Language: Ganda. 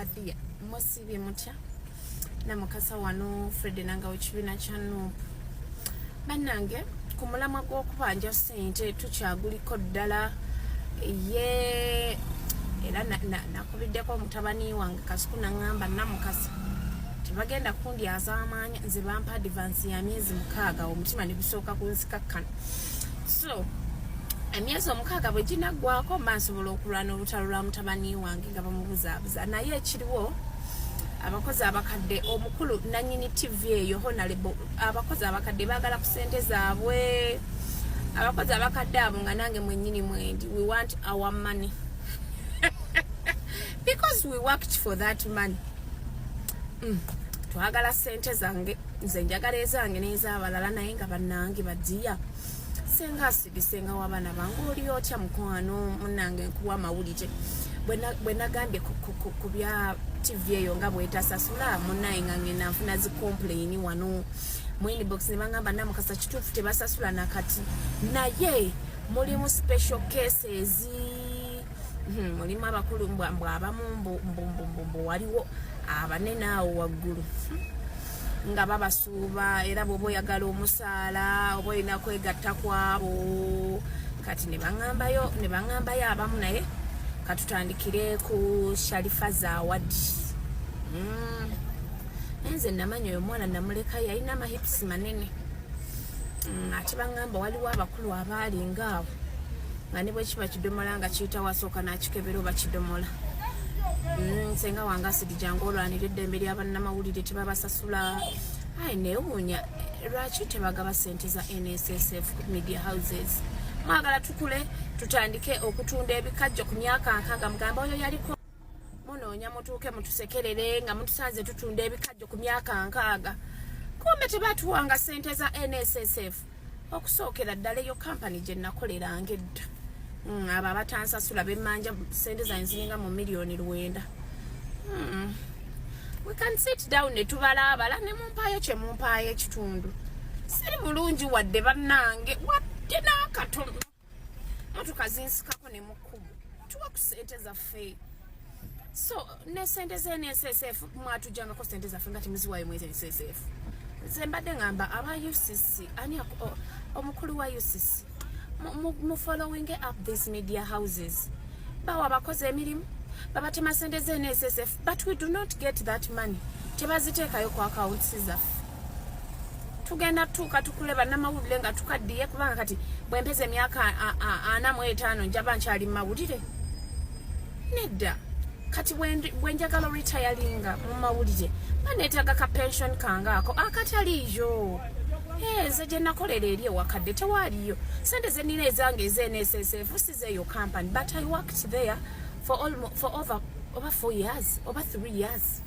Badiya, musiibye mutya? Namukasa wano Fred nanga w'ekibiina kya NUP. Bannange, ku mulamwa gw'okubanja ssente tukyaguliko ddala. Ye era nakubiddeko mutabani wange Kasuku, naŋŋamba, "Namukasa, tebagenda kundyaza amaanya. Nze bampa advance ya myezi 6." Omutima ne gusooka kunzikakkana. So emyezi 6 bwe ginaggwako, mba nsobola okulwana olutalo lwa mutabani wange nga bamubuzaabuza. Naye ekiriwo, abakozi abakadde, omukulu nanyini TV eyo, honorable, abakozi abakadde baagala ku sente zaabwe. Abakozi abakadde abo nga nange mwennyini mwendi, we want our money because we worked for that money. Twagala sente zange, nze njagala ezange n'ez'abalala. Naye nga bannange badiya, senga asidi, senga w'abaana bange, oli otya mukwano? Munnange, nkuwa amawulire. Bwe nagambye ku bya TV eyo nga bwetasasula, munnaye, nga ngenda nfuna zi complain wano mu inbox ne bagamba, "Namukasa, kituufu tebasasula nakati, naye mulimu special cases." Mulimu abakulu mbw abamu mbu waliwo abanene awo waggulu nga babasuuba, era bw'oba oyagala omusaala oba olina kwegatta kwabo. Kati ne baŋŋambayo abamu, naye katutandikire ku Sharifa Zawadi. Naye nze namanya oyo omwana namulekayo, yalina ama hips manene. Ate baŋŋamba waliwo abakulu abaali ngaawo nga ne bwe kiba kidomola nga kiyita wasooka n'akikebera oba kidomola. Senga wange Asidi, jangu olwanira eddembe ly'abannamawulire, tebabasasula. Ayi, neewuunya lwaki tebagaba sente za NSSF media houses. Mwagala tukule tutandike okutunda ebikajjo ku myaka 60, mugamba oyo yaliko munoonya, mutuuke mutusekerere nga mutusanze tutunda ebikajjo ku myaka 60, kumbe tebatuwanga sente za NSSF. Okusookera ddala, eyo kampani gye nakoleranga edda, abo abatansasula bemmanja sente zange ziringa mu miliyoni 9. We can sit down ne tubalaabala ne mumpaayo kye mumpaayo ekitundu. Siri bulungi wadde, bannange, wadde n'akatono. Motoka zinsikako ne mukubu. Tuwa ku sente zaffe. So ne sente za NSSF, mwatujjangako sente zaffe nga temuziwayo mu NSSF. Nze mbadde ngamba aba UCC, ani omukulu wa UCC, mu following up these media houses. Bawa abakozi emirimu, babatema sente za NSSF, but we do not get that money. Tebaziteekayo ku accounts zaffe. Tugenda tutuuka tukule bannamawulire nga tukaddiye, kubanga kati bwempeza emyaka 45 njaba nkyali mu mawulire? Nedda. Kati bwe njagala retiringa mu mawulire, baneetaaga ka pension kange ako akataliiyo. Nze gye nakolera eri ewakadde tewaaliyo sente zenina ezange eza NSSF, sizeeyo company, but I worked there for over 4 years, oba 3 years.